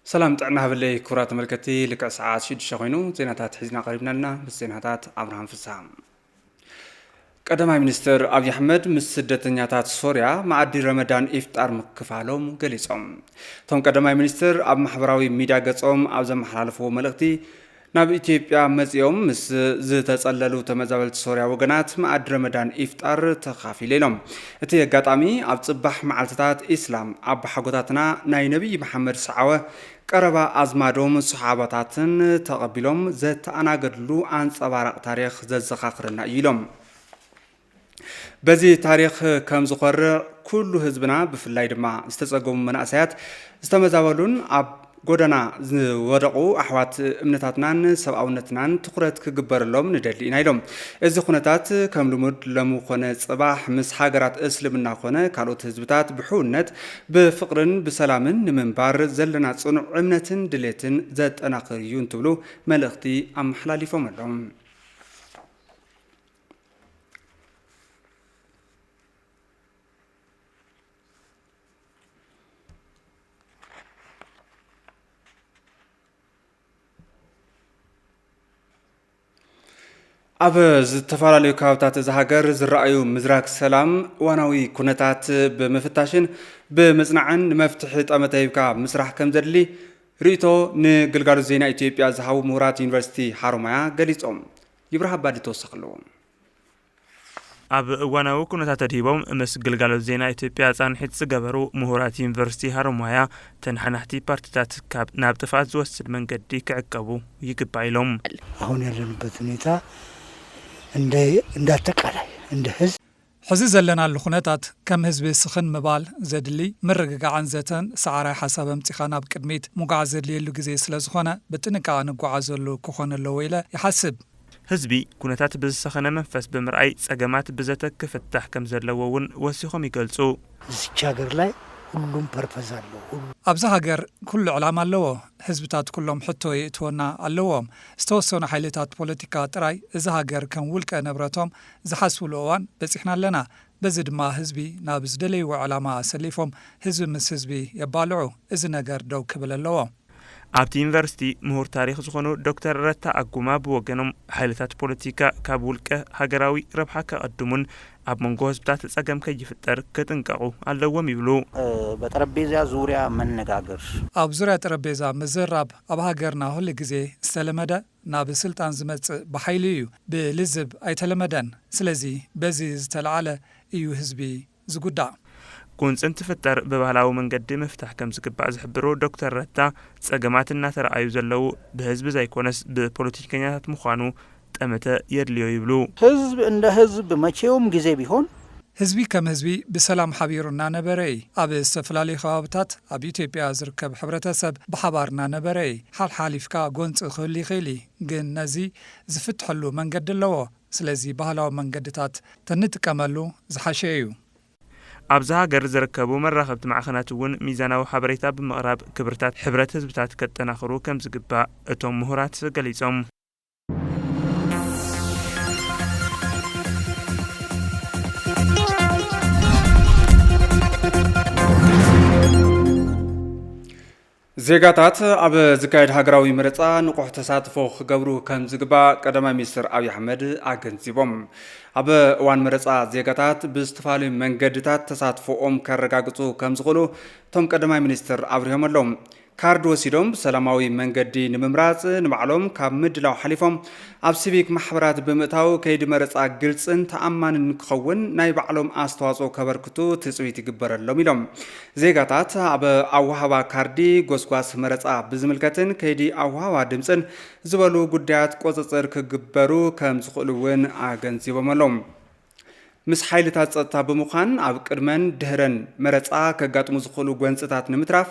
ሰላም ጥዕና ሃበለይ ክቡራት ተመልከትቲ፣ ልክዕ ሰዓት ሽዱሽተ ኮይኑ ዜናታት ሒዝና ቀሪብና ኣለና። ምስ ዜናታት ኣብርሃም ፍስሃ። ቀዳማይ ሚኒስትር ኣብይ ኣሕመድ ምስ ስደተኛታት ሶርያ መኣዲ ረመዳን ኢፍጣር ምክፋሎም ገሊጾም። እቶም ቀዳማይ ሚኒስትር ኣብ ማሕበራዊ ሚድያ ገጾም ኣብ ዘመሓላለፍዎ መልእኽቲ፣ ናብ ኢትዮጵያ መጺኦም ምስ ዝተጸለሉ ተመዛበልቲ ሶርያ ወገናት መኣዲ ረመዳን ኢፍጣር ተኻፊለ ኢሎም። እቲ ኣጋጣሚ ኣብ ጽባሕ መዓልትታት ኢስላም ኣቦሓጎታትና ናይ ነቢይ መሓመድ ሰዓወ ቀረባ ኣዝማዶም ሰሓባታትን ተቐቢሎም ዘተኣናገድሉ ኣንጸባራቕ ታሪኽ ዘዘኻኽረና እዩ ኢሎም። በዚ ታሪኽ ከም ዝኾርዕ ኩሉ ህዝብና ብፍላይ ድማ ዝተጸገሙ መናእሰያት ዝተመዛበሉን ኣብ ጎደና ዝወደቑ ኣሕዋት እምነታትናን ሰብኣውነትናን ትኹረት ክግበረሎም ንደሊ ኢና ኢሎም። እዚ ኩነታት ከም ልሙድ ሎሚ ኮነ ጽባሕ ምስ ሃገራት እስልምና ኮነ ካልኦት ህዝብታት ብሕውነት ብፍቕርን ብሰላምን ንምንባር ዘለና ጽኑዕ እምነትን ድሌትን ዘጠናኽር እዩ እንትብሉ መልእኽቲ ኣመሓላሊፎም ኣለዉ። ኣብ ዝተፈላለዩ ከባብታት እዛ ሃገር ዝረኣዩ ምዝራግ ሰላም እዋናዊ ኩነታት ብምፍታሽን ብምጽናዕን ንመፍትሒ ጠመተ ሂብካ ምስራሕ ከም ዘድሊ ርእይቶ ንግልጋሎት ዜና ኢትዮጵያ ዝሃቡ ምሁራት ዩኒቨርሲቲ ሃሮማያ ገሊጾም። ይብርሃ ኣባዲ ተወሳኺ ኣለዎ። ኣብ እዋናዊ ኩነታት ተድሂቦም ምስ ግልጋሎት ዜና ኢትዮጵያ ጻንሒት ዝገበሩ ምሁራት ዩኒቨርሲቲ ሃሮማያ፣ ተነሓናሕቲ ፓርቲታት ካብ ናብ ጥፍኣት ዝወስድ መንገዲ ክዕቀቡ ይግባእ ኢሎም። አሁን ያለንበት ሁኔታ እንደ እንዳጠቃላይ እንደ ህዝብ ሕዚ ዘለናሉ ኩነታት ከም ህዝቢ ስኽን ምባል ዘድሊ፣ ምርግጋዕን ዘተን ሰዓራይ ሓሳብ ኣምጺኻ ናብ ቅድሚት ምጉዓዝ ዘድልየሉ ግዜ ስለዝኾነ ብጥንቃቐ ንጓዓዘሉ ክኾን ኣለዎ ኢለ ይሓስብ። ህዝቢ ኩነታት ብዝሰኸነ መንፈስ ብምርኣይ ጸገማት ብዘተ ክፍታሕ ከም ዘለዎ እውን ወሲኾም ይገልጹ። እዚች ሀገር ላይ ሁሉም ፐርፐዝ አለው። ሁሉ ኣብዚ ሃገር ኩሉ ዕላማ ኣለዎ። ህዝብታት ኩሎም ሕቶ የእትወና ኣለዎም። ዝተወሰኑ ሓይልታት ፖለቲካ ጥራይ እዚ ሃገር ከም ውልቀ ንብረቶም ዝሓስብሉ እዋን በጺሕና ኣለና። በዚ ድማ ህዝቢ ናብ ዝደለይዎ ዕላማ ኣሰሊፎም ህዝቢ ምስ ህዝቢ የባልዑ። እዚ ነገር ደው ክብል ኣለዎ። ኣብቲ ዩኒቨርሲቲ ምሁር ታሪኽ ዝኾኑ ዶክተር ረታ ኣጉማ ብወገኖም፣ ሓይልታት ፖለቲካ ካብ ውልቀ ሃገራዊ ረብሓ ከቐድሙን ኣብ መንጎ ህዝብታት ጸገም ከይፍጠር ክጥንቀቑ ኣለዎም ይብሉ። በጠረጴዛ ዙርያ መነጋገር። ኣብ ዙርያ ጠረጴዛ ምዝራብ ኣብ ሃገርና ሁል ግዜ ዝተለመደ፣ ናብ ስልጣን ዝመጽእ ብሓይሊ እዩ፣ ብልዝብ ኣይተለመደን። ስለዚ በዚ ዝተለዓለ እዩ ህዝቢ ዝጉዳእ። ጎንጺ እንትፍጠር ብባህላዊ መንገዲ ምፍታሕ ከም ዝግባእ ዝሕብሩ ዶክተር ረታ፣ ጸገማት እናተረኣዩ ዘለዉ ብህዝቢ ዘይኮነስ ብፖለቲከኛታት ምዃኑ ጠመተ የድልዮ ይብሉ። ህዝብ እንደ ህዝብ መቼውም ጊዜ ቢሆን ህዝቢ ከም ህዝቢ ብሰላም ሓቢሩ እናነበረ እዩ። ኣብ ዝተፈላለዩ ከባብታት ኣብ ኢትዮጵያ ዝርከብ ሕብረተሰብ ብሓባር እናነበረ እዩ። ሓልሓሊፍካ ጎንፂ ክህሉ ይኽእል እዩ፣ ግን ነዚ ዝፍትሐሉ መንገዲ ኣለዎ። ስለዚ ባህላዊ መንገድታት ተንጥቀመሉ ዝሓሸ እዩ። ኣብዚ ሃገር ዝርከቡ መራኸብቲ ማዕኸናት እውን ሚዛናዊ ሓበሬታ ብምቕራብ ክብርታት ሕብረት ህዝብታት ከጠናኽሩ ከም ዝግባእ እቶም ምሁራት ገሊጾም። ዜጋታት ኣብ ዝካየድ ሃገራዊ መረፃ ንቑሕ ተሳትፎ ክገብሩ ከም ዝግባእ ቀዳማይ ሚኒስትር ኣብይ ኣሕመድ ኣገንዚቦም። ኣብ እዋን መረፃ ዜጋታት ብዝተፈላለዩ መንገድታት ተሳትፎኦም ከረጋግፁ ከም ዝኽእሉ እቶም ቀዳማይ ሚኒስትር ኣብሪሆም ኣለዉ። ካርድ ወሲዶም ብሰላማዊ መንገዲ ንምምራፅ ንባዕሎም ካብ ምድላው ሓሊፎም ኣብ ሲቪክ ማሕበራት ብምእታው ከይዲ መረፃ ግልፅን ተኣማንን ክኸውን ናይ ባዕሎም ኣስተዋፅኦ ከበርክቱ ትፅቢት ይግበረሎም ኢሎም። ዜጋታት ኣብ ኣወሃባ ካርዲ፣ ጎስጓስ መረፃ ብዝምልከትን ከይዲ ኣወሃባ ድምፅን ዝበሉ ጉዳያት ቁፅፅር ክግበሩ ከም ዝኽእሉ እውን ኣገንዚቦም ኣለዉ። ምስ ሓይልታት ጸጥታ ብምዃን ኣብ ቅድመን ድህረን መረጻ ከጋጥሙ ዝኽእሉ ጎንጽታት ንምትራፍ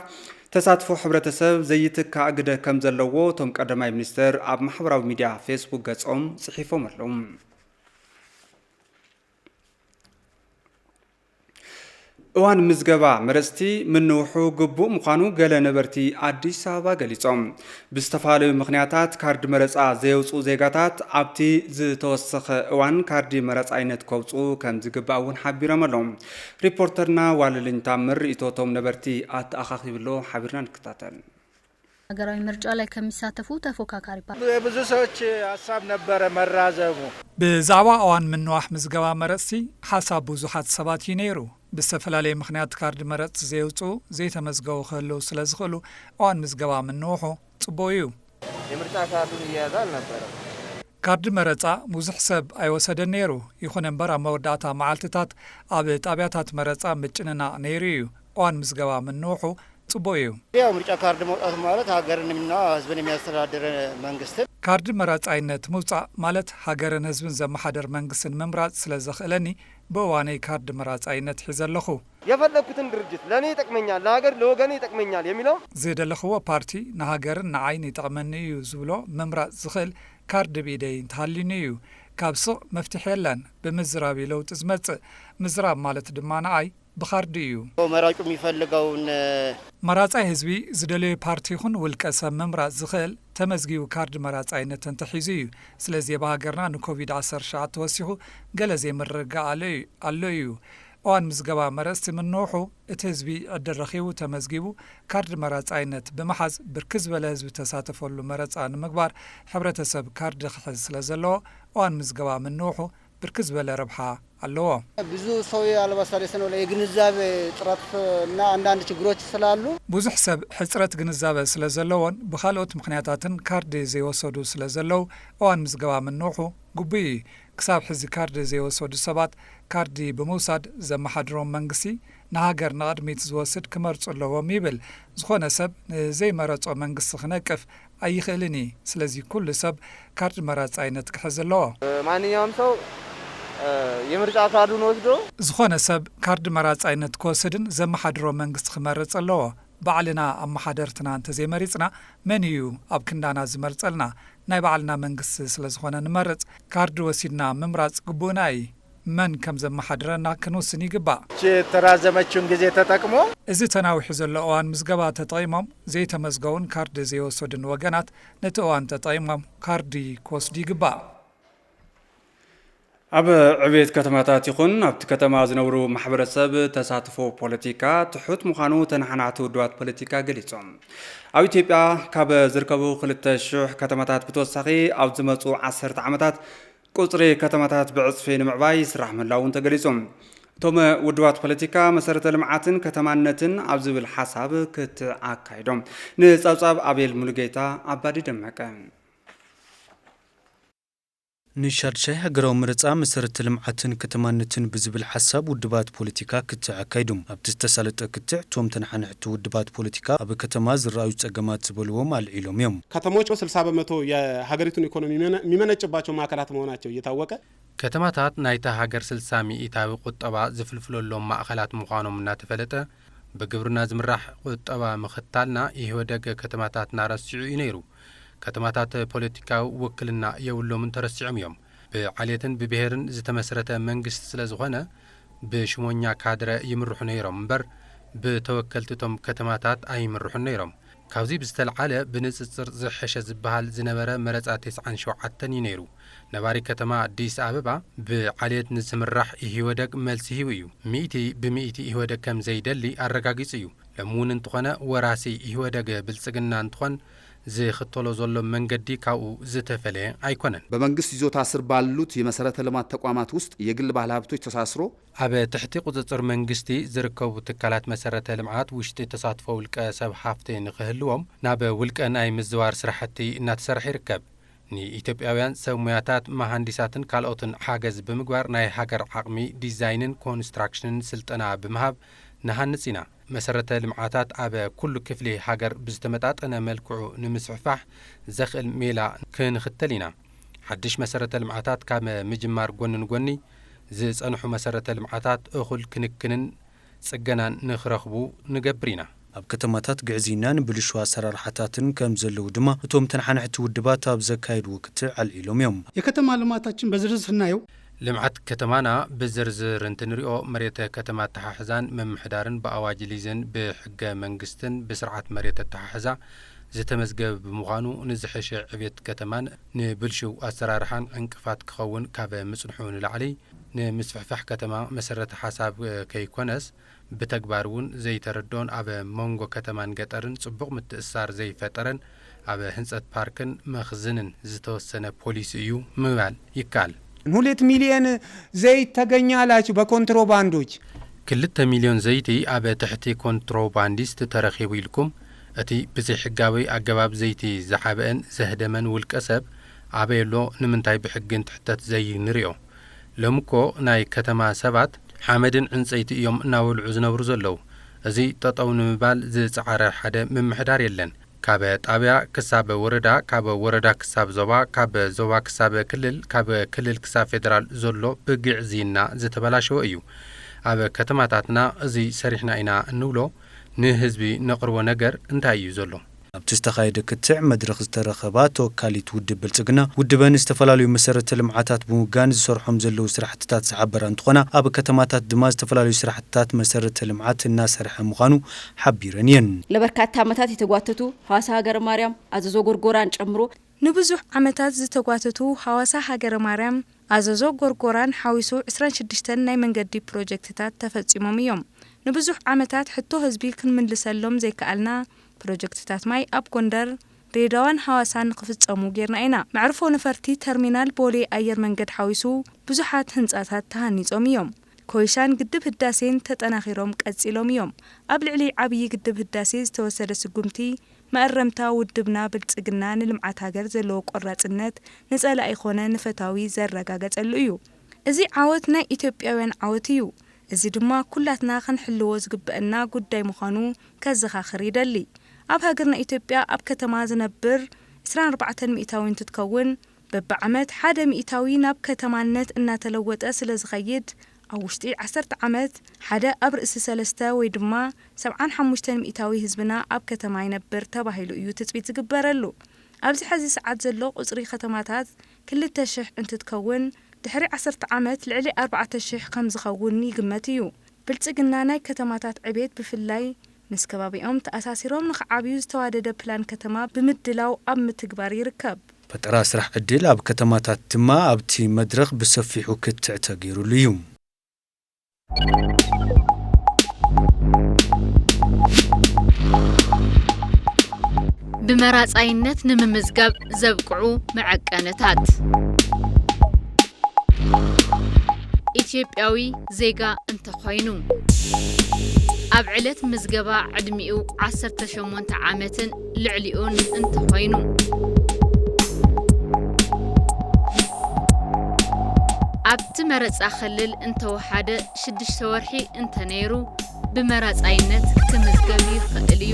ተሳትፎ ሕብረተሰብ ዘይትካእ ግደ ከም ዘለዎ እቶም ቀዳማይ ሚኒስትር ኣብ ማሕበራዊ ሚድያ ፌስቡክ ገጾም ጽሒፎም ኣለዉ። እዋን ምዝገባ መረጽቲ ምንውሑ ግቡእ ምዃኑ ገለ ነበርቲ ኣዲስ ኣበባ ገሊጾም። ብዝተፈላለዩ ምኽንያታት ካርድ መረጻ ዘየውጽኡ ዜጋታት ኣብቲ ዝተወሰኸ እዋን ካርዲ መረጻይነት ከውጽኡ ከም ዝግባእ እውን ሓቢሮም ኣለዉ። ሪፖርተርና ዋለልኝ ታምር ርእይቶ እቶም ነበርቲ ኣተኣኻኺቡ ኣሎ፣ ሓቢርና ንከታተል። ሀገራዊ ምርጫ ላይ ከሚሳተፉ ተፎካካሪ ፓርቲ የብዙ ሰዎች ሀሳብ ነበረ መራዘሙ። ብዛዕባ እዋን ምንዋሕ ምዝገባ መረፅቲ ሓሳብ ብዙሓት ሰባት እዩ ነይሩ። ብዝተፈላለየ ምኽንያት ካርድ መረፅቲ ዘየውፅኡ ዘይተመዝገቡ ክህልው ስለ ዝኽእሉ እዋን ምዝገባ ምንውሑ ፅቡቕ እዩ። የምርጫ ካርዱን እየያዘ አልነበረም። ካርድ መረፃ ብዙሕ ሰብ ኣይወሰደን ነይሩ። ይኹን እምበር ኣብ መወዳእታ መዓልትታት ኣብ ጣብያታት መረፃ ምጭንናቕ ነይሩ እዩ። እዋን ምዝገባ ምንውሑ ፅቡቕ እዩ። ያው ምርጫ ካርድ መውጣት ማለት ሀገርንና ህዝብን የሚያስተዳድር መንግስትን ካርድ መራፃይነት ምውፃእ ማለት ሃገርን ህዝብን ዘመሓደር መንግስትን ምምራፅ ስለ ዘኽእለኒ ብእዋነይ ካርድ መራፃይነት ሒዘ ኣለኹ። የፈለግኩትን ድርጅት ለእኔ ይጠቅመኛል፣ ለሀገር ለወገኔ ይጠቅመኛል የሚለው ዝደለኽዎ ፓርቲ ንሃገርን ንዓይን ይጠቕመኒ እዩ ዝብሎ ምምራፅ ዝኽእል ካርድ ብኢደይ እንተሃልዩኒ እዩ። ካብ ስቕ መፍትሒ የለን። ብምዝራብ እዩ ለውጢ ዝመፅእ። ምዝራብ ማለት ድማ ንዓይ ብኻርዲ እዩ። መራጩ የሚፈልገውን መራፃይ ህዝቢ ዝደለዮ ፓርቲ ይኹን ውልቀ ሰብ ምምራፅ ዝኽእል ተመዝጊቡ ካርዲ መራፃይነት እንተሒዙ እዩ። ስለዚ ኣብ ሃገርና ንኮቪድ ዓሰርተ ትሽዓተ ተወሲኹ ገለ ዘይምርግጋእ ኣሎ እዩ። እዋን ምዝገባ መረፅቲ ምንውሑ እቲ ህዝቢ ዕድል ረኺቡ ተመዝጊቡ ካርዲ መራፃይነት ብምሓዝ ብርክት ዝበለ ህዝቢ ተሳተፈሉ መረፃ ንምግባር ሕብረተሰብ ካርዲ ክሕዝ ስለ ዘለዎ እዋን ምዝገባ ምንውሑ ብርክት ዝበለ ረብሓ ኣለዎ። ብዙ ሰው ያልበሰለ ነው የግንዛቤ እጥረት እና አንዳንድ ችግሮች ስላሉ ብዙሕ ሰብ ሕፅረት ግንዛበ ስለ ዘለዎን ብኻልኦት ምኽንያታትን ካርዲ ዘይወሰዱ ስለ ዘለዉ እዋን ምዝገባ ምንውሑ ግቡእ እዩ። ክሳብ ሕዚ ካርዲ ዘይወሰዱ ሰባት ካርዲ ብምውሳድ ዘመሓድሮም መንግስቲ ንሃገር ንቕድሚት ዝወስድ ክመርፁ ኣለዎም ይብል። ዝኾነ ሰብ ንዘይመረፆ መንግስቲ ክነቅፍ ኣይኽእልን እዩ። ስለዚ ኩሉ ሰብ ካርድ መራፃይነት ክሕዝ ኣለዎ። ማንኛውም ሰው የምርጫ ካርዱን ወስዶ ዝኾነ ሰብ ካርድ መራፃይነት ክወስድን ዘመሓድሮ መንግስቲ ክመርፅ ኣለዎ። ባዕልና ኣመሓደርትና እንተዘይመሪፅና መን እዩ ኣብ ክንዳና ዝመርፀልና? ናይ ባዕልና መንግስቲ ስለዝኾነ ንመርፅ። ካርዲ ወሲድና ምምራፅ ግቡእና እዩ። መን ከም ዘመሓድረና ክንውስን ይግባእ። የተራዘመችውን ጊዜ ተጠቅሞ እዚ ተናዊሑ ዘሎ እዋን ምዝገባ ተጠቒሞም ዘይተመዝገቡን ካርዲ ዘይወሰዱን ወገናት ነቲ እዋን ተጠቒሞም ካርዲ ክወስዱ ይግባእ። ኣብ ዕቤት ከተማታት ይኹን ኣብቲ ከተማ ዝነብሩ ማሕበረሰብ ተሳትፎ ፖለቲካ ትሑት ምዃኑ ተነሓናሕቲ ውድባት ፖለቲካ ገሊጾም። ኣብ ኢትዮጵያ ካብ ዝርከቡ ክልተ ሽሕ ከተማታት ብተወሳኺ ኣብ ዝመጹ ዓሰርተ ዓመታት ቁጽሪ ከተማታት ብዕጽፊ ንምዕባይ ይስራሕ ምህላው እውን ተገሊጹ። እቶም ውድባት ፖለቲካ መሰረተ ልምዓትን ከተማነትን ኣብ ዝብል ሓሳብ ክትዕ ኣካይዶም። ንጸብጻብ ኣቤል ሙሉጌታ ኣባዲ ደመቀ። ንሻድሻይ ሃገራዊ መረጻ መሰረተ ልምዓትን ከተማነትን ብዝብል ሓሳብ ውድባት ፖለቲካ ክትዕ ኣካይዶም። ኣብቲ ዝተሳለጠ ክትዕ እቶም ተነሓንሕቲ ውድባት ፖለቲካ ኣብ ከተማ ዝረኣዩ ጸገማት ዝበልዎም ኣልዒሎም እዮም። ከተሞች ስልሳ በመቶ የሀገሪቱን ኢኮኖሚ የሚመነጭባቸው ማዕከላት መሆናቸው እየታወቀ ከተማታት ናይታ ሃገር ስልሳ ሚኢታዊ ቁጠባ ዝፍልፍለሎም ማእኸላት ምዃኖም እናተፈለጠ ብግብርና ዝምራሕ ቁጠባ ምኽታልና ኢህወደግ ከተማታትና ረሲዑ እዩ ነይሩ። ከተማታት ፖለቲካዊ ውክልና የብሎምን ተረሲዖም እዮም። ብዓሌትን ብብሄርን ዝተመስረተ መንግስቲ ስለ ዝኾነ ብሽሞኛ ካድረ ይምርሑ ነይሮም እምበር ብተወከልቲ እቶም ከተማታት ኣይምርሑን ነይሮም። ካብዚ ብዝተልዓለ ብንፅፅር ዝሐሸ ዝበሃል ዝነበረ መረፃ ተስዓን ሸውዓተን እዩ ነይሩ። ነባሪ ከተማ ኣዲስ ኣበባ ብዓሌት ንዝምራሕ ኢህወደግ መልሲ ሂቡ እዩ። ሚእቲ ብሚእቲ ኢህወደግ ከም ዘይደሊ ኣረጋጊፁ እዩ። ሎሚ እውን እንተኾነ ወራሲ ኢህወደግ ብልፅግና እንትኾን ዝኽተሎ ዘሎ መንገዲ ካብኡ ዝተፈለየ ኣይኮነን። በመንግስት ይዞታ ስር ባሉት የመሰረተ ልማት ተቋማት ውስጥ የግል ባለሀብቶች ተሳስሮ ኣብ ትሕቲ ቁፅፅር መንግስቲ ዝርከቡ ትካላት መሰረተ ልምዓት ውሽጢ ተሳትፎ ውልቀ ሰብ ሃፍቲ ንክህልዎም ናብ ውልቀ ናይ ምዝዋር ስራሕቲ እናተሰርሐ ይርከብ። ንኢትዮጵያውያን ሰብ ሙያታት መሃንዲሳትን ካልኦትን ሓገዝ ብምግባር ናይ ሃገር ዓቕሚ ዲዛይንን ኮንስትራክሽንን ስልጠና ብምሃብ ንሃንፅ ኢና። መሰረተ ልምዓታት ኣብ ኩሉ ክፍሊ ሃገር ብዝተመጣጠነ መልክዑ ንምስፍፋሕ ዘኽእል ሜላ ክንኽተል ኢና። ሓድሽ መሰረተ ልምዓታት ካብ ምጅማር ጎኒ ንጎኒ ዝፀንሑ መሰረተ ልምዓታት እኹል ክንክንን ፅገናን ንኽረኽቡ ንገብር ኢና። ኣብ ከተማታት ግዕዝይናን ብልሹ ኣሰራርሓታትን ከም ዘለዉ ድማ እቶም ተነሓናሕቲ ውድባት ኣብ ዘካየድዎ ክትዕ ኣልዒሎም እዮም። የከተማ ልማታችን በዝርዝር ስናየው ልምዓት ከተማና ብዝርዝር እንትንሪኦ መሬት ከተማ ኣተሓሕዛን ምምሕዳርን ብኣዋጅ ሊዝን ብሕገ መንግስትን ብስርዓት መሬት ኣተሓሕዛ ዝተመዝገበ ብምዃኑ ንዝሐሸ ዕቤት ከተማን ንብልሽው ኣሰራርሓን ዕንቅፋት ክኸውን ካብ ምፅንሑ ንላዕሊ ንምስፍሕፋሕ ከተማ መሰረተ ሓሳብ ከይኮነስ፣ ብተግባር እውን ዘይተረድኦን ኣብ መንጎ ከተማን ገጠርን ጽቡቕ ምትእስሳር ዘይፈጠረን፣ ኣብ ህንጸት ፓርክን መኽዝንን ዝተወሰነ ፖሊሲ እዩ ምባል ይከኣል። ሁለት ሚሊዮን ዘይት ተገኘ አላችሁ በኮንትሮባንዶች። ክልተ ሚልዮን ዘይቲ ኣብ ትሕቲ ኮንትሮባንዲስት ተረኺቡ ኢልኩም፣ እቲ ብዘይሕጋዊ ኣገባብ ዘይቲ ዝሓብአን ዘህደመን ውልቀ ሰብ ኣበይ ኣሎ? ንምንታይ ብሕጊ እንትሕተት ዘይንሪኦ? ሎሚ እኮ ናይ ከተማ ሰባት ሓመድን ዕንጸይቲ እዮም እናበልዑ ዝነብሩ ዘለዉ። እዚ ጠጠው ንምባል ዝጸዓረ ሓደ ምምሕዳር የለን። ካብ ጣብያ ክሳብ ወረዳ፣ ካብ ወረዳ ክሳብ ዞባ፣ ካብ ዞባ ክሳብ ክልል፣ ካብ ክልል ክሳብ ፌደራል ዘሎ ብግዕዝይና ዝተበላሸወ እዩ። ኣብ ከተማታትና እዚ ሰሪሕና ኢና እንብሎ ንህዝቢ ነቕርቦ ነገር እንታይ እዩ ዘሎ? ኣብቲ ዝተኻየደ ክትዕ መድረኽ ዝተረኸባ ተወካሊት ውድብ ብልጽግና፣ ውድበን ዝተፈላለዩ መሰረተ ልምዓታት ብምውጋን ዝሰርሖም ዘለዉ ስራሕትታት ዝሓበራ እንትኾና፣ ኣብ ከተማታት ድማ ዝተፈላለዩ ስራሕትታት መሰረተ ልምዓት እናሰርሐ ምዃኑ ሓቢረን እየን። ለበርካታ ዓመታት የተጓተቱ ሐዋሳ ሀገረ ማርያም፣ አዘዞ ጎርጎራን ጨምሮ ንብዙሕ ዓመታት ዝተጓተቱ ሐዋሳ ሀገረ ማርያም፣ አዘዞ ጎርጎራን ሓዊሱ ዕስራን ሽዱሽተን ናይ መንገዲ ፕሮጀክትታት ተፈጺሞም እዮም። ንብዙሕ ዓመታት ሕቶ ህዝቢ ክንምልሰሎም ዘይከኣልና ፕሮጀክትታት ማይ ኣብ ጎንደር፣ ድሬዳዋን ሐዋሳን ንክፍጸሙ ጌርና ኢና። መዕርፎ ነፈርቲ ተርሚናል ቦሌ ኣየር መንገድ ሓዊሱ ብዙሓት ህንጻታት ተሃኒጾም እዮም። ኮይሻን ግድብ ህዳሴን ተጠናኺሮም ቀጺሎም እዮም። ኣብ ልዕሊ ዓብዪ ግድብ ህዳሴ ዝተወሰደ ስጉምቲ መእረምታ ውድብና ብልጽግና ንልምዓት ሃገር ዘለዎ ቆራጽነት ንጸላኢ ኮነ ንፈታዊ ዘረጋገጸሉ እዩ። እዚ ዓወት ናይ ኢትዮጵያውያን ዓወት እዩ። እዚ ድማ ኩላትና ክንሕልዎ ዝግበአና ጉዳይ ምዃኑ ከዘኻኽር ይደሊ። ኣብ ሃገርና ኢትዮጵያ ኣብ ከተማ ዝነብር ዕስራን ኣርባዕተን ሚእታዊ እንትትከውን፣ በብዓመት ሓደ ሚእታዊ ናብ ከተማነት እናተለወጠ ስለ ዝኸይድ፣ ኣብ ውሽጢ ዓሰርተ ዓመት ሓደ ኣብ ርእሲ ሰለስተ ወይ ድማ ሰብዓን ሓሙሽተን ሚእታዊ ህዝብና ኣብ ከተማ ይነብር ተባሂሉ እዩ ትጽቢት ዝግበረሉ። ኣብዚ ሐዚ ሰዓት ዘሎ ቁጽሪ ከተማታት ክልተ ሽሕ እንትትከውን፣ ድሕሪ ዓሰርተ ዓመት ልዕሊ ኣርባዕተ ሽሕ ከም ዝኸውን ይግመት እዩ። ብልጽግና ናይ ከተማታት ዕቤት ብፍላይ ምስ ከባቢኦም ተኣሳሲሮም ንኽዓብዩ ዝተዋደደ ፕላን ከተማ ብምድላው ኣብ ምትግባር ይርከብ። ፈጠራ ስራሕ ዕድል ኣብ ከተማታት ድማ ኣብቲ መድረኽ ብሰፊሑ ክትዕ ተገይሩሉ እዩ። ብመራጻይነት ንምምዝጋብ ዘብቅዑ መዐቀንታት። ኢትዮጵያዊ ዜጋ እንተኾይኑ፣ ኣብ ዕለት ምዝገባ ዕድሚኡ ዓሰርተ ሸሞንተ ዓመትን ልዕሊኡን እንተኾይኑ፣ ኣብቲ መረጻ ክልል እንተወሓደ ሽዱሽተ ወርሒ እንተነይሩ፣ ብመራጻይነት ክምዝገብ ይኽእል እዩ።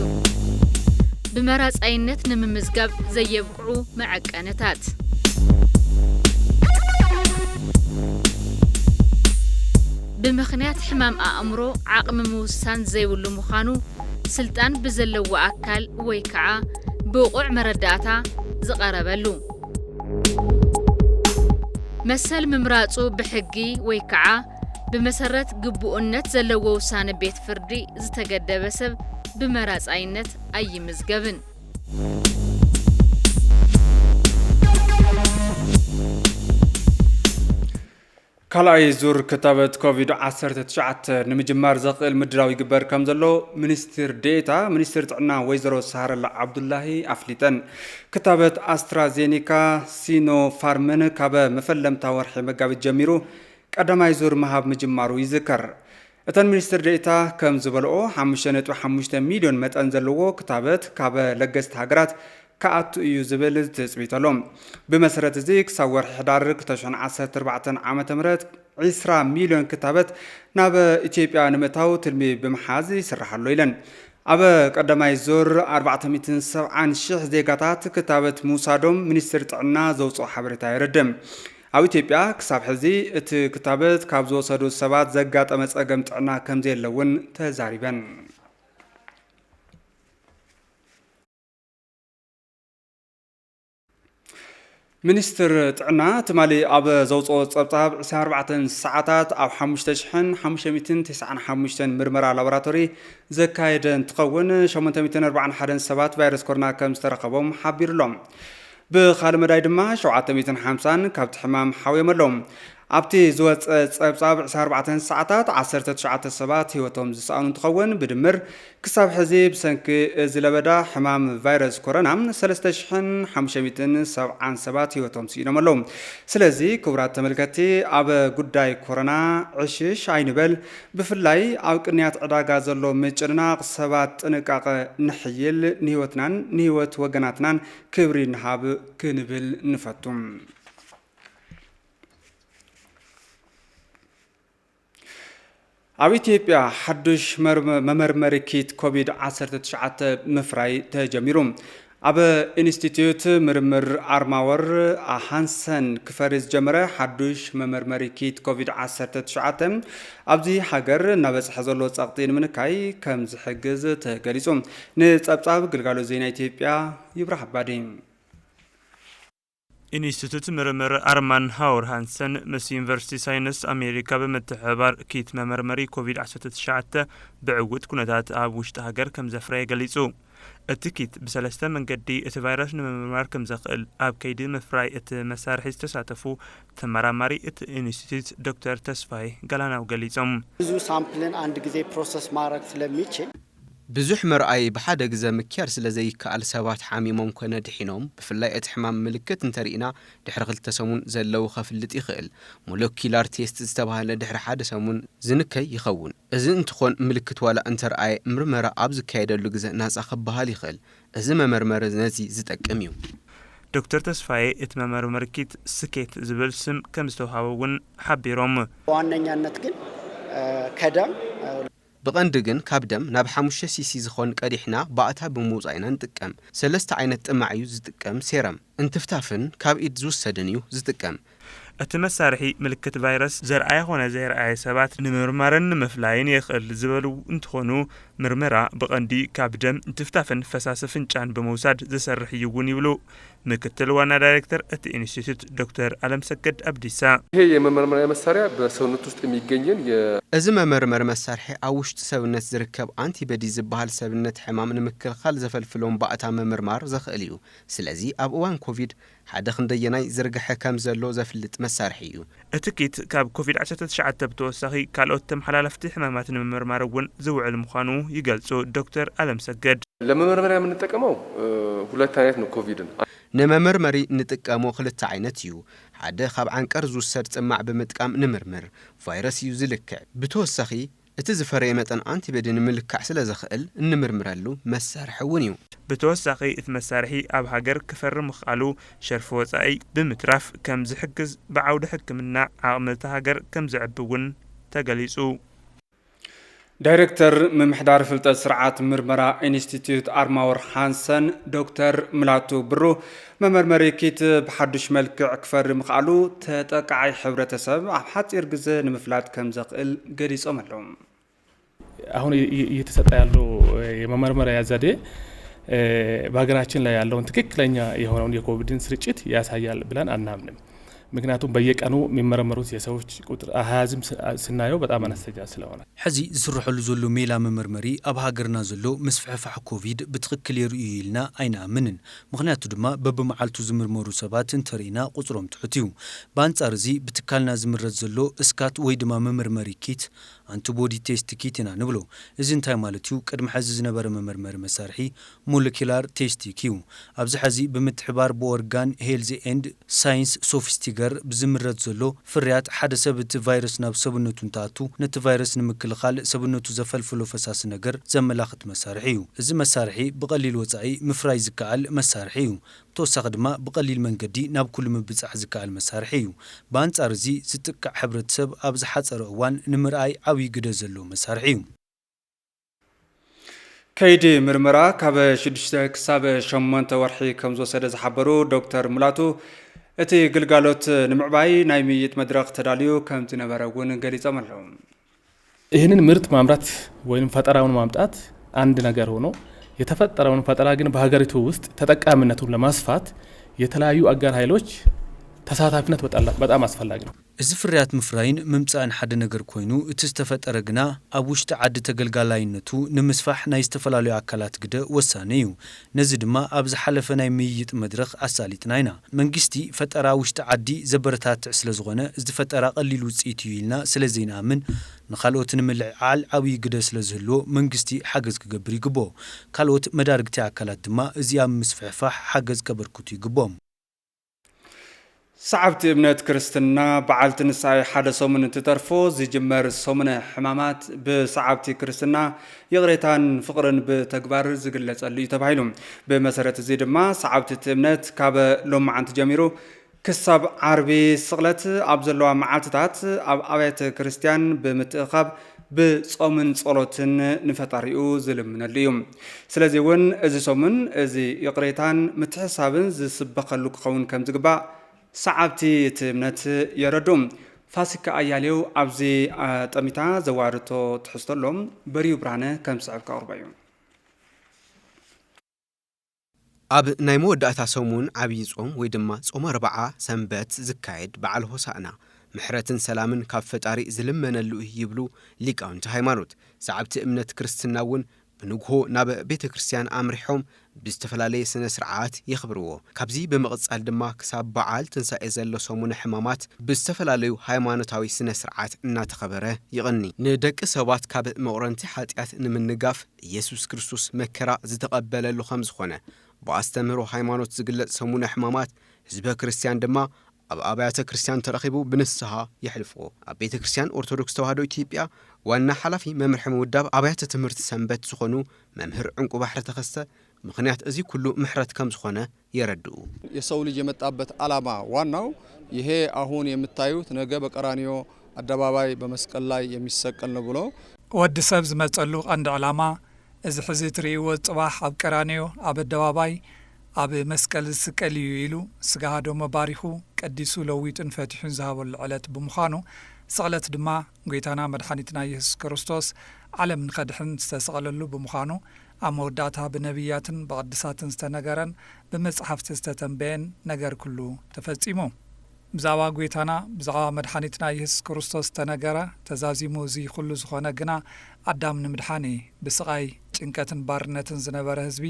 ብመራጻይነት ንምምዝጋብ ዘየብቅዑ መዐቀንታት። ብምኽንያት ሕማም ኣእምሮ ዓቕሚ ምውሳን ዘይብሉ ምዃኑ ስልጣን ብዘለዎ ኣካል ወይ ከዓ ብቑዕ መረዳእታ ዝቐረበሉ። መሰል ምምራጹ ብሕጊ ወይ ከዓ ብመሰረት ግቡእነት ዘለዎ ውሳነ ቤት ፍርዲ ዝተገደበ ሰብ ብመራጻይነት ኣይምዝገብን። ካልኣይ ዙር ክታበት ኮቪድ ዓሰርተ ትሽዓተ ንምጅማር ዘኽእል ምድላው ይግበር ከም ዘሎ ሚኒስትር ዴኤታ ሚኒስትር ጥዕና ወይዘሮ ሳህረላ ዓብዱላሂ ኣፍሊጠን። ክታበት ኣስትራዜኒካ ሲኖፋርምን ካብ መፈለምታ ወርሒ መጋቢት ጀሚሩ ቀዳማይ ዙር ምሃብ ምጅማሩ ይዝከር። እተን ሚኒስትር ዴኤታ ከም ዝበልኦ፣ ሓሙሽተ ነጥቢ ሓሙሽተ ሚልዮን መጠን ዘለዎ ክታበት ካብ ለገስቲ ሃገራት ክኣቱ እዩ ዝብል ትጽቢት ኣሎ። ብመሰረት እዚ፣ ክሳብ ወርሒ ሕዳር ክልተ ሽሕን ዓሰርተ ኣርባዕተን ዓመተ ምህረት ዒስራ ሚልዮን ክታበት ናብ ኢትዮጵያ ንምእታው ትልሚ ብምሓዝ ይስራሕ ኣሎ ኢለን። ኣብ ቀዳማይ ዙር ኣርባዕተ ሚእትን ሰብዓን ሽሕ ዜጋታት ክታበት ምውሳዶም ሚኒስትሪ ጥዕና ዘውፅኦ ሓበሬታ የረድእ። ኣብ ኢትዮጵያ ክሳብ ሕዚ እቲ ክታበት ካብ ዝወሰዱ ሰባት ዘጋጠመ ፀገም ጥዕና ከምዘየለ እውን ተዛሪበን። ሚኒስትር ጥዕና ትማሊ ኣብ ዘውፅኦ ፀብፃብ፣ ዕስራን ኣርባዕተን ሰዓታት ኣብ ሓሙሽተ ሽሕን ሓሙሽተ ሚእትን ተስዓን ሓሙሽተን ምርመራ ላቦራቶሪ ዘካየደ እንትኸውን፣ ሸሞንተ ሚእትን ኣርባዓን ሓደን ሰባት ቫይረስ ኮሮና ከም ዝተረኸቦም ሓቢሩ ኣሎ። ብኻልእ መዳይ ድማ ሸውዓተ ሚእትን ሓምሳን ካብቲ ሕማም ሓውዮም ኣለዉ። ኣብቲ ዝወፀ ፀብፃብ ዕስራን ኣርባዕተን ሰዓታት ዓሰርተ ትሽዓተ ሰባት ህይወቶም ዝሰኣኑ እንትኸውን፣ ብድምር ክሳብ ሕዚ ብሰንኪ እዚ ለበዳ ሕማም ቫይረስ ኮሮና ሰለስተ ሽሕን ሓሙሽተ ሚእትን ሰብዓን ሰባት ህይወቶም ስኢኖም ኣለዉ። ስለዚ ክቡራት ተመልከትቲ፣ ኣብ ጉዳይ ኮሮና ዕሽሽ ኣይንበል። ብፍላይ ኣብ ቅንያት ዕዳጋ ዘሎ ምጭንናቕ ሰባት ጥንቃቐ ንሕይል፣ ንህይወትናን ንህይወት ወገናትናን ክብሪ ንሃብ ክንብል ንፈቱ። ኣብ ኢትዮጵያ ሓዱሽ መርመ-፣ መመርመሪ ኪት ኮቪድ ዓሰርተ ትሽዓተ ምፍራይ ተጀሚሩ። ኣብ ኢንስቲትዩት ምርምር ኣርማወር ሃንሰን ክፈሪ ዝጀመረ ሓዱሽ መመርመሪ ኪት ኮቪድ ዓሰርተ ትሽዓተ ኣብዚ ሃገር እናበፅሐ ዘሎ ፀቕጢ ንምንካይ ከም ዝሕግዝ ተገሊፁ። ንፀብፃብ ግልጋሎት ዜና ኢትዮጵያ ይብራህ ኣባዲ። ኢንስቲቱት ምርምር ኣርማን ሃውር ሃንሰን ምስ ዩኒቨርሲቲ ሳይንስ ኣሜሪካ ብምትሕብባር ኪት መመርመሪ ኮቪድ ዓሰርተ ትሽዓተ ብዕዉት ኩነታት ኣብ ውሽጢ ሃገር ከም ዘፍረየ ገሊጹ። እቲ ኪት ብሰለስተ መንገዲ እቲ ቫይረስ ንምምርማር ከም ዘኽእል ኣብ ከይዲ ምፍራይ እቲ መሳርሒ ዝተሳተፉ ተመራማሪ እቲ ኢንስቲቱት ዶክተር ተስፋይ ገላናው ገሊጾም። ብዙ ሳምፕልን አንድ ጊዜ ፕሮሰስ ማድረግ ስለሚችል ብዙሕ ምርኣይ ብሓደ ግዘ ምክያድ ስለ ዘይከኣል ሰባት ሓሚሞም ኮነ ድሒኖም፣ ብፍላይ እቲ ሕማም ምልክት እንተርኢና ድሕሪ ክልተ ሰሙን ዘለዉ ከፍልጥ ይኽእል። ሞለኪላር ቴስት ዝተባህለ ድሕሪ ሓደ ሰሙን ዝንከይ ይኸውን። እዚ እንትኾን ምልክት ዋላ እንተርኣየ ምርመራ ኣብ ዝካየደሉ ግዘ ናፃ ክበሃል ይኽእል። እዚ መመርመሪ ነዚ ዝጠቅም እዩ። ዶክተር ተስፋዬ እቲ መመርመሪ ኪት ስኬት ዝብል ስም ከም ዝተውሃቦ እውን ሓቢሮም። በዋነኛነት ግን ከደም ብቐንዲ ግን ካብ ደም ናብ ሓሙሽተ ሲሲ ዝኾን ቀዲሕና ባእታ ብምውጻእ ኢና ንጥቀም። ሰለስተ ዓይነት ጥማዕ እዩ ዝጥቀም፣ ሴረም፣ እንትፍታፍን ካብ ኢድ ዝውሰድን እዩ ዝጥቀም። እቲ መሳርሒ ምልክት ቫይረስ ዘርኣየ ኾነ ዘየርኣየ ሰባት ንምርማርን ንምፍላይን የኽእል ዝበሉ እንትኾኑ፣ ምርመራ ብቐንዲ ካብ ደም፣ እንትፍታፍን ፈሳሲ ፍንጫን ብምውሳድ ዝሰርሕ እዩ እውን ይብሉ። ምክትል ዋና ዳይሬክተር እቲ ኢንስቲትዩት ዶክተር ኣለምሰገድ ኣብዲሳ። ይሄ የመመርመሪያ መሳሪያ በሰውነት ውስጥ የሚገኝን የ- እዚ መመርመሪ መሳርሒ ኣብ ውሽጢ ሰብነት ዝርከብ ኣንቲበዲ ዝበሃል ሰብነት ሕማም ንምክልኻል ዘፈልፍሎም ባእታ ምምርማር ዘኽእል እዩ። ስለዚ ኣብ እዋን ኮቪድ ሓደ ክንደየናይ ዝርግሐ ከም ዘሎ ዘፍልጥ መሳርሒ እዩ። እቲ ኪት ካብ ኮቪድ ዓሰርተ ትሽዓተ ብተወሳኺ ካልኦት ተመሓላለፍቲ ሕማማት ንምምርማር እውን ዝውዕል ምዃኑ ይገልጹ ዶክተር ኣለምሰገድ። ለመመርመሪያ የምንጠቀመው ሁለት አይነት ነው ኮቪድን። ንመመርመሪ ንጥቀሞ ክልተ ዓይነት እዩ። ሓደ ካብ ዓንቀር ዝውሰድ ጽማዕ ብምጥቃም ንምርምር። ቫይረስ እዩ ዝልክዕ። ብተወሳኺ እቲ ዝፈረየ መጠን ኣንቲበዲ ንምልካዕ ስለ ዘኽእል እንምርምረሉ መሳርሒ እውን እዩ። ብተወሳኺ እቲ መሳርሒ ኣብ ሃገር ክፈሪ ምኽኣሉ ሸርፊ ወጻኢ ብምትራፍ ከም ዝሕግዝ ብዓውዲ ሕክምና ዓቕሚ እታ ሃገር ከም ዝዕቢ እውን ተገሊጹ። ዳይሬክተር ምምሕዳር ፍልጠት ስርዓት ምርመራ ኢንስቲትዩት ኣርማወር ሃንሰን ዶክተር ምላቱ ብሩ፣ መመርመሪ ኪት ብሓዱሽ መልክዕ ክፈሪ ምኽኣሉ ተጠቃዓይ ሕብረተሰብ ኣብ ሓፂር ግዘ ንምፍላጥ ከም ዘኽእል ገሊፆም ኣለዉ። አሁን እየ- እየተሰጠ ያለው የመመርመሪያ ዘዴ በሀገራችን ላይ ያለውን ትክክለኛ የሆነውን የኮቪድን ስርጭት ያሳያል ብለን አናምንም። ምክንያቱም በየቀኑ የሚመረመሩት የሰዎች ቁጥር አሃዝም ስ- ስናየው በጣም አነስተኛ ስለሆነ ሕዚ ዝስርሐሉ ዘሎ ሜላ መመርመሪ ኣብ ሃገርና ዘሎ ምስፍሕፋሕ ኮቪድ ብትኽክል የርእዩ ኢልና ኣይንኣምንን። ምኽንያቱ ድማ በብመዓልቱ ዝምርመሩ ሰባት እንተርኢና ቁፅሮም ትሑት እዩ። ብኣንፃር እዚ ብትካልና ዝምረት ዘሎ እስካት ወይ ድማ መመርመሪ ኪት፣ ኣንቲቦዲ ቴስት ኪት ኢና ንብሎ። እዚ እንታይ ማለት እዩ? ቅድሚ ሕዚ ዝነበረ መመርመሪ መሳርሒ ሞለኪላር ቴስቲክ እዩ። ኣብዚ ሕዚ ብምትሕባር ብኦርጋን ሄልዝ ኤንድ ሳይንስ ሶፍስቲገር ብዝምረት ዘሎ ፍርያት ሓደ ሰብ እቲ ቫይረስ ናብ ሰብነቱ እንትኣቱ ነቲ ቫይረስ ንምክልኻል ሰብነቱ ዘፈልፍሎ ፈሳሲ ነገር ዘመላኽት መሳርሒ እዩ። እዚ መሳርሒ ብቐሊል ወጻኢ ምፍራይ ዝከኣል መሳርሒ እዩ። ብተወሳኺ ድማ ብቐሊል መንገዲ ናብ ኩሉ ምብጻሕ ዝከኣል መሳርሒ እዩ። ብኣንጻር እዚ ዝጥቃዕ ሕብረተሰብ ኣብ ዝሓጸረ እዋን ንምርኣይ ዓብዪ ግደ ዘለዎ መሳርሒ እዩ። ከይዲ ምርመራ ካብ ሽዱሽተ ክሳብ ሸሞንተ ወርሒ ከም ዝወሰደ ዝሓበሩ ዶክተር ሙላቱ፣ እቲ ግልጋሎት ንምዕባይ ናይ ምይይጥ መድረኽ ተዳልዩ ከም ዝነበረ እውን ገሊጾም ኣለዉ። ይህንን ምርት ማምረት ወይም ፈጠራውን ማምጣት አንድ ነገር ሆኖ የተፈጠረውን ፈጠራ ግን በሀገሪቱ ውስጥ ተጠቃሚነቱን ለማስፋት የተለያዩ አጋር ኃይሎች ተሳታፊነት በጣም በጣም አስፈላጊ ነው። እዚ ፍርያት ምፍራይን ምምጻእን ሓደ ነገር ኮይኑ፣ እቲ ዝተፈጠረ ግና ኣብ ውሽጢ ዓዲ ተገልጋላይነቱ ንምስፋሕ ናይ ዝተፈላለዩ ኣካላት ግደ ወሳኒ እዩ። ነዚ ድማ ኣብ ዝሓለፈ ናይ ምይይጥ መድረኽ ኣሳሊጥና ኢና። መንግስቲ ፈጠራ ውሽጢ ዓዲ ዘበረታትዕ ስለዝኾነ፣ እዚ ፈጠራ ቀሊል ውፅኢት እዩ ኢልና ስለዘይንኣምን፣ ንኻልኦት ንምልዕዓል ዓብዪ ግደ ስለዝህልዎ መንግስቲ ሓገዝ ክገብር ይግብኦ። ካልኦት መዳርግቲ ኣካላት ድማ እዚ ኣብ ምስፍሕፋሕ ሓገዝ ከበርክቱ ይግብኦም። ሰዓብቲ እምነት ክርስትና በዓል ትንሳኤ ሓደ ሰሙን እንትተርፎ ዝጅመር ሰሙነ ሕማማት ብሰዓብቲ ክርስትና ይቕሬታን ፍቕርን ብተግባር ዝግለጸሉ እዩ ተባሂሉ። ብመሰረት እዚ ድማ ሰዓብቲ እቲ እምነት ካብ ሎማዓንቲ ጀሚሩ ክሳብ ዓርቢ ስቕለት ኣብ ዘለዋ መዓልትታት ኣብ ኣብያተ ክርስቲያን ብምትእኻብ ብጾምን ጸሎትን ንፈጣሪኡ ዝልምነሉ እዩ። ስለዚ እውን እዚ ሰሙን እዚ ይቕሬታን ምትሕሳብን ዝስበኸሉ ክኸውን ከም ዝግባእ ሰዓብቲ እቲ እምነት የረዱ። ፋሲካ ኣያሌው ኣብዚ ጠሚታ ዘዋርቶ ትሕዝቶ ኣሎ። በሪዩ ብርሃነ ከም ዝስዕብ ከቕርቦ እዩ። ኣብ ናይ መወዳእታ ሰሙን ዓብዪ ጾም ወይ ድማ ጾመ ኣርብዓ ሰንበት ዝካየድ በዓል ሆሳእና ምሕረትን ሰላምን ካብ ፈጣሪ ዝልመነሉ እዩ ይብሉ ሊቃውንቲ ሃይማኖት። ሰዓብቲ እምነት ክርስትና እውን ብንግሆ ናብ ቤተ ክርስቲያን ኣምሪሖም ብዝተፈላለየ ስነ ስርዓት የኽብርዎ። ካብዚ ብምቕጻል ድማ ክሳብ በዓል ትንሳኤ ዘሎ ሰሙነ ሕማማት ብዝተፈላለዩ ሃይማኖታዊ ስነ ስርዓት እናተኸበረ ይቕኒ። ንደቂ ሰባት ካብ መቑረንቲ ሓጢኣት ንምንጋፍ ኢየሱስ ክርስቶስ መከራ ዝተቐበለሉ ከም ዝኾነ ብኣስተምህሮ ሃይማኖት ዝግለጽ ሰሙነ ሕማማት ህዝበ ክርስቲያን ድማ ኣብ ኣብያተ ክርስቲያን ተረኺቡ ብንስሃ የሕልፍዎ። ኣብ ቤተ ክርስቲያን ኦርቶዶክስ ተዋህዶ ኢትዮጵያ ዋና ሓላፊ መምርሒ ምውዳብ ኣብያተ ትምህርቲ ሰንበት ዝኾኑ መምህር ዕንቁ ባሕሪ ተኸስተ ምኽንያት እዚ ኩሉ ምሕረት ከም ዝኾነ የረድኡ። የሰው ልጅ የመጣበት ዓላማ ዋናው ይሄ አሁን የምታዩት ነገ በቀራንዮ አደባባይ በመስቀል ላይ የሚሰቀል ነው ብሎ ወዲ ሰብ ዝመጸሉ ቀንዲ ዕላማ እዚ ሕዚ ትርእይዎ ጽባሕ ኣብ ቀራንዮ ኣብ ኣደባባይ ኣብ መስቀል ዝስቀል እዩ ኢሉ ስጋ ደሙ ባሪኹ ቀዲሱ ለዊጡን ፈቲሑን ዝሃበሉ ዕለት ብምዃኑ ስቕለት ድማ ጎይታና መድሓኒትና ኢየሱስ ክርስቶስ ዓለም ንኸድሕን ዝተሰቕለሉ ብምዃኑ ኣብ መወዳእታ ብነቢያትን ብቕድሳትን ዝተነገረን ብመጻሕፍቲ ዝተተንበየን ነገር ኩሉ ተፈጺሙ። ብዛዕባ ጐይታና ብዛዕባ መድሓኒትና የሱስ ክርስቶስ ተነገረ። ተዛዚሙ እዚ ኹሉ ዝኾነ ግና ኣዳም ንምድሓን እዩ። ብስቓይ፣ ጭንቀትን ባርነትን ዝነበረ ህዝቢ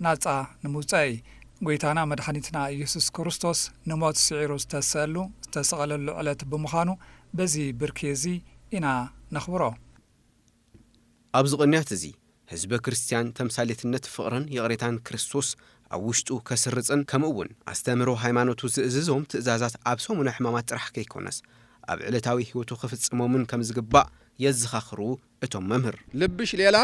ናጻ ንምውጻእ እዩ። ጐይታና መድሓኒትና ኢየሱስ ክርስቶስ ንሞት ስዒሩ ዝተስአሉ ዝተሰቐለሉ ዕለት ብምዃኑ በዚ ብርኪ እዚ ኢና ነኽብሮ። ኣብዚ ቅንያት እዚ ህዝበ ክርስትያን ተምሳሌትነት ፍቕርን ይቕሬታን ክርስቶስ ኣብ ውሽጡ ከስርጽን ከምኡ እውን ኣስተምህሮ ሃይማኖቱ ዝእዝዞም ትእዛዛት ኣብ ሰሙነ ሕማማት ጥራሕ ከይኮነስ ኣብ ዕለታዊ ህይወቱ ክፍጽሞምን ከም ዝግባእ የዘኻኽሩ እቶም መምህር። ልብሽ ሌላ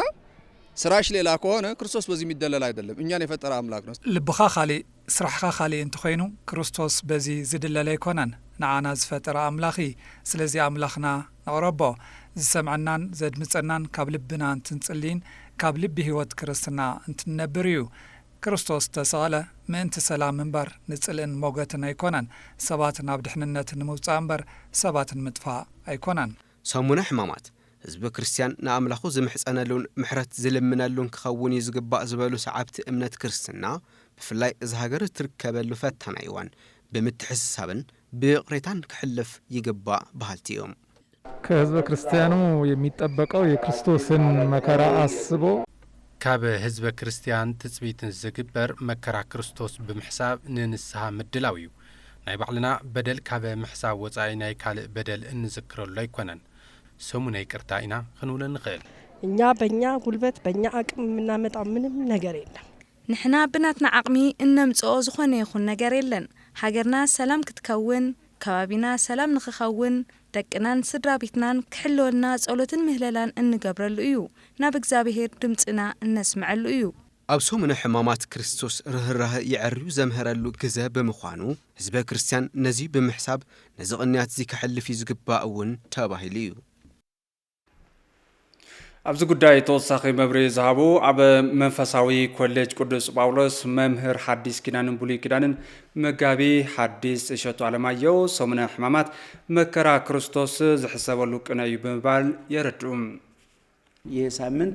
ስራሽ ሌላ ከሆነ ክርስቶስ በዚህ የሚደለል አይደለም። እኛን የፈጠረ አምላክ ነው። ልብኻ ካሊእ ስራሕኻ ካሊእ እንተኾይኑ ክርስቶስ በዚ ዝድለል ኣይኮነን፣ ንዓና ዝፈጠረ ኣምላኽ እዩ። ስለዚ ኣምላኽና ነቕረቦ፣ ዝሰምዐናን ዘድምጸናን ካብ ልብና እንትንጽልይን ካብ ልቢ ህይወት ክርስትና እንትንነብር እዩ። ክርስቶስ ዝተሰቕለ ምእንቲ ሰላም እምበር ንጽልእን ሞገትን ኣይኮነን። ሰባት ናብ ድሕንነት ንምውጻእ እምበር ሰባት ንምጥፋእ ኣይኮነን። ሰሙነ ሕማማት ህዝበ ክርስትያን ንኣምላኹ ዝምሕጸነሉን ምሕረት ዝልምነሉን ክኸውን እዩ ዝግባእ ዝበሉ ሰዓብቲ እምነት ክርስትና፣ ብፍላይ እዛ ሃገር እትርከበሉ ፈታናይ እዋን ብምትሕስሳብን ብይቕሬታን ክሕለፍ ይግባእ በሃልቲ እዮም። ከህዝበ ክርስቲያኑ የሚጠበቀው የክርስቶስን መከራ አስቦ። ካብ ህዝበ ክርስቲያን ትጽቢት ዝግበር መከራ ክርስቶስ ብምሕሳብ ንንስሃ ምድላው እዩ። ናይ ባዕልና በደል ካብ ምሕሳብ ወጻኢ ናይ ካልእ በደል እንዝክረሉ ኣይኮነን። ሰሙነ ይቅርታ ኢና ክንብሎ እንኽእል። እኛ በኛ ጉልበት በኛ አቅም የምናመጣው ምንም ነገር የለም። ንሕና ብናትና ዓቕሚ እነምጽኦ ዝኾነ ይኹን ነገር የለን። ሃገርና ሰላም ክትከውን፣ ከባቢና ሰላም ንኽኸውን፣ ደቅናን ስድራ ቤትናን ክሕልወልና ጸሎትን ምህለላን እንገብረሉ እዩ። ናብ እግዚኣብሄር ድምጽና እነስምዐሉ እዩ። ኣብ ሰሙነ ሕማማት ክርስቶስ ርህራሀ የዐርዩ ዘምሀረሉ ግዘ ብምዃኑ ህዝበ ክርስትያን ነዚ ብምሕሳብ ነዚ ቅንያት እዚ ከሕልፍ እዩ ዝግባእ እውን ተባሂሉ እዩ። ኣብዚ ጉዳይ ተወሳኺ መብርሂ ዝሃቡ ኣብ መንፈሳዊ ኮሌጅ ቅዱስ ጳውሎስ መምህር ሓዲስ ኪዳንን ብሉይ ኪዳንን መጋቢ ሓዲስ እሸቱ ኣለማየሁ ሰሙነ ሕማማት መከራ ክርስቶስ ዝሕሰበሉ ቅነ እዩ ብምባል የረድኡ። ይህ ሳምንት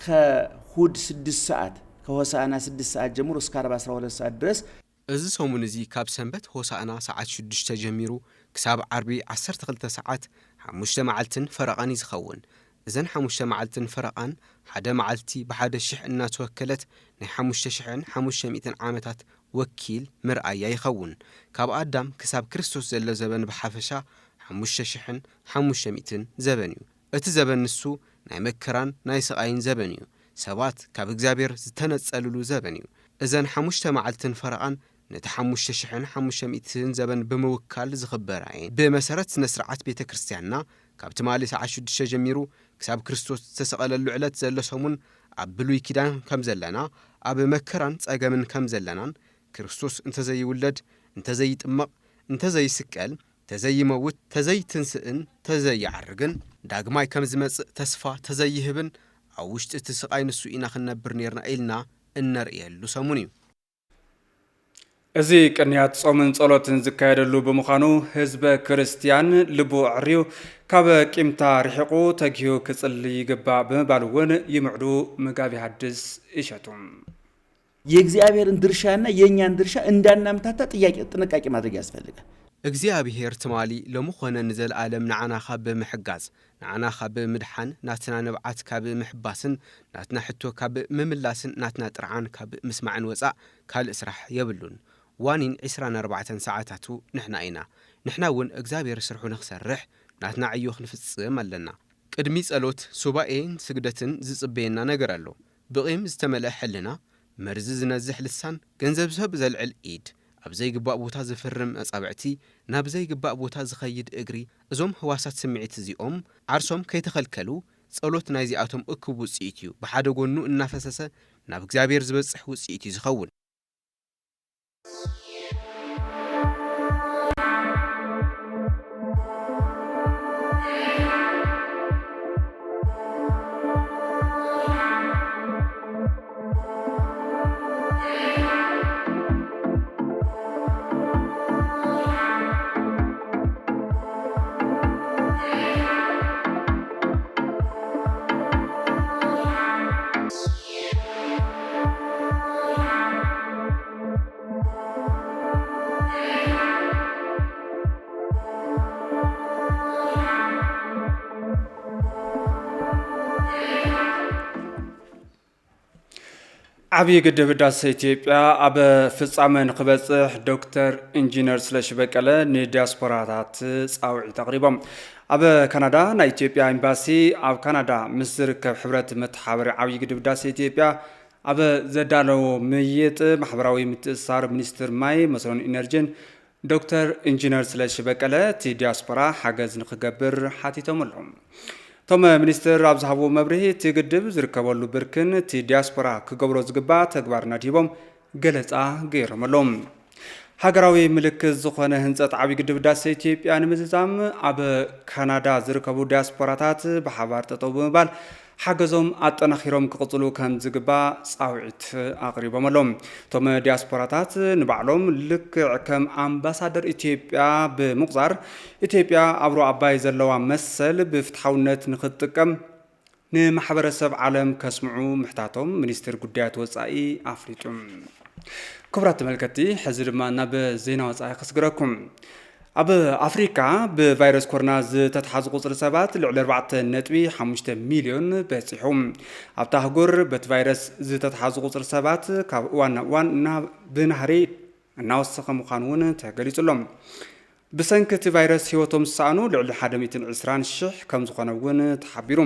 ከእሁድ ስድስት ሰዓት ከሆሳዕና ስድስት ሰዓት ጀምሮ እስከ ዓርብ አስራ ሁለት ሰዓት ድረስ እዚ ሰሙን እዚ ካብ ሰንበት ሆሳእና ሰዓት ሽዱሽተ ጀሚሩ ክሳብ ዓርቢ ዓሰርተ ክልተ ሰዓት ሓሙሽተ መዓልትን ፈረቓን እዩ ዝኸውን። እዘን ሓሙሽተ መዓልትን ፈረቓን ሓደ መዓልቲ ብሓደ ሽሕ እናተወከለት ናይ ሓሙሽተ ሽሕን ሓሙሽተ ሚእትን ዓመታት ወኪል መርኣያ ይኸውን። ካብ ኣዳም ክሳብ ክርስቶስ ዘሎ ዘበን ብሓፈሻ ሓሙሽተ ሽሕን ሓሙሽተ ሚእትን ዘበን እዩ። እቲ ዘበን ንሱ ናይ መከራን ናይ ስቓይን ዘበን እዩ። ሰባት ካብ እግዚኣብሔር ዝተነጸልሉ ዘበን እዩ። እዘን ሓሙሽተ መዓልትን ፈረቓን ነቲ ሓሙሽተ ሽሕን ሓሙሽተ ሚእትን ዘበን ብምውካል ዝኽበራ እየን። ብመሰረት ስነ ስርዓት ቤተ ክርስቲያንና ካብ ትማሊ ሰዓት ሽዱሽተ ጀሚሩ ክሳብ ክርስቶስ ዝተሰቐለሉ ዕለት ዘሎ ሰሙን ኣብ ብሉይ ኪዳን ከም ዘለና ኣብ መከራን ጸገምን ከም ዘለናን ክርስቶስ እንተዘይውለድ፣ እንተዘይጥመቕ፣ እንተዘይስቀል፣ ተዘይመውት፣ ተዘይትንስእን ተዘይዓርግን ዳግማይ ከም ዝመጽእ ተስፋ ተዘይህብን ኣብ ውሽጢ እቲ ስቓይ ንሱ ኢና ክንነብር ኔርና ኢልና እነርእየሉ ሰሙን እዩ። እዚ ቅንያት ጾምን ጸሎትን ዝካየደሉ ብምዃኑ ህዝበ ክርስትያን ልቡ ኣዕርዩ ካብ ቂምታ ርሒቑ ተጊሁ ክጽሊ ይግባእ ብምባል እውን ይምዕዱ መጋቢ ሐዲስ እሸቱ። የእግዚኣብሔርን ድርሻና የእኛን ድርሻ እንዳናምታታ ጥያቄ ጥንቃቄ ማድረግ ያስፈልጋል። እግዚኣብሔር ትማሊ ሎሚ ኾነ ንዘለኣለም ንዓና ካብ ምሕጋዝ፣ ንዓና ካብ ምድሓን፣ ናትና ንብዓት ካብ ምሕባስን ናትና ሕቶ ካብ ምምላስን ናትና ጥርዓን ካብ ምስማዕን ወጻእ ካልእ ስራሕ የብሉን። ዋኒን ዕስራን ኣርባዕተን ሰዓታቱ ንሕና ኢና። ንሕና እውን እግዚኣብሔር ስርሑ ንኽሰርሕ ናትና ዕዮ ክንፍጽም ኣለና። ቅድሚ ጸሎት፣ ሱባኤን ስግደትን ዝጽበየና ነገር ኣሎ። ብቒም ዝተመልአ ሕልና፣ መርዚ ዝነዝሕ ልሳን፣ ገንዘብ ሰብ ዘልዕል ኢድ፣ ኣብ ዘይግባእ ቦታ ዝፍርም ኣጻብዕቲ፣ ናብ ዘይግባእ ቦታ ዝኸይድ እግሪ፣ እዞም ህዋሳት ስምዒት እዚኦም ዓርሶም ከይተኸልከሉ፣ ጸሎት ናይዚኣቶም እኩብ ውጽኢት እዩ። ብሓደ ጎኑ እናፈሰሰ ናብ እግዚኣብሔር ዝበጽሕ ውጽኢት እዩ ዝኸውን። ዓብዪ ግድብ ህዳሰ ኢትዮጵያ ኣብ ፍጻመ ንክበጽሕ ዶክተር ኢንጂነር ስለሺ በቀለ ንዲያስፖራታት ጻውዒት ኣቕሪቦም። ኣብ ካናዳ ናይ ኢትዮጵያ ኤምባሲ ኣብ ካናዳ ምስ ዝርከብ ሕብረት መተሓባበሪ ዓብዪ ግድብ ህዳሰ ኢትዮጵያ ኣብ ዘዳለዎ ምይይጥ ማሕበራዊ ምትእስሳር ሚኒስትር ማይ መስኖን ኢነርጂን ዶክተር ኢንጂነር ስለሺ በቀለ እቲ ዲያስፖራ ሓገዝ ንክገብር ሓቲቶም ኣለዉ። እቶም ሚኒስትር ኣብ ዝሃብዎ መብርሂ እቲ ግድብ ዝርከበሉ ብርክን እቲ ዲያስፖራ ክገብሮ ዝግባእ ተግባርን ኣድሂቦም ገለፃ ገይሮም ኣለዉ። ሃገራዊ ምልክት ዝኾነ ህንፀት ዓብዪ ግድብ ህዳሰ ኢትዮጵያ ንምዝዛም ኣብ ካናዳ ዝርከቡ ዲያስፖራታት ብሓባር ጠጠው ብምባል ሓገዞም ኣጠናኺሮም ክቕፅሉ ከም ዝግባእ ፃውዒት ኣቕሪቦም ኣለዉ። እቶም ዲያስፖራታት ንባዕሎም ልክዕ ከም ኣምባሳደር ኢትዮጵያ ብምቑፃር ኢትዮጵያ ኣብ ሩባ ኣባይ ዘለዋ መሰል ብፍትሓውነት ንክትጥቀም ንማሕበረሰብ ዓለም ከስምዑ ምሕታቶም ሚኒስትር ጉዳያት ወፃኢ ኣፍሊጡ። ክቡራት ተመልከትቲ፣ ሕዚ ድማ ናብ ዜና ወፃኢ ከስግረኩም። ኣብ ኣፍሪካ ብቫይረስ ኮሮና ዝተትሓዙ ቁፅሪ ሰባት ልዕሊ ኣርባዕተ ነጥቢ ሓሙሽተ ሚልዮን በፂሑ። ኣብታ ኣህጉር በቲ ቫይረስ ዝተትሓዙ ቁፅሪ ሰባት ካብ እዋን ናብ እዋን እና ብናህሪ እናወሰኸ ምዃኑ እውን ተገሊፁ ኣሎ። ብሰንኪ እቲ ቫይረስ ህይወቶም ዝሰኣኑ ልዕሊ ሓደ ሚእትን ዕስራን ሽሕ ከም ዝኾነ እውን ተሓቢሩ።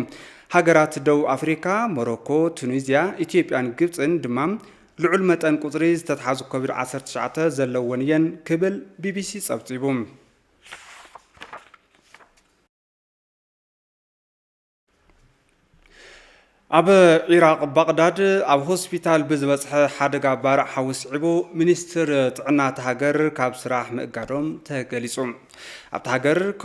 ሃገራት ደቡብ ኣፍሪካ፣ ሞሮኮ፣ ቱኒዝያ፣ ኢትዮጵያን ግብፅን ድማ ልዑል መጠን ቁፅሪ ዝተትሓዙ ኮቪድ ዓሰርተ ትሽዓተ ዘለወን እየን ክብል ቢቢሲ ፀብፂቡ። ኣብ ዒራቕ ባቕዳድ ኣብ ሆስፒታል ብዝበፅሐ ሓደጋ ባርዕ ሓዊ ስዒቡ ሚኒስትር ጥዕና እታ ሃገር ካብ ስራሕ ምእጋዶም ተገሊፁ። ኣብታ ሃገር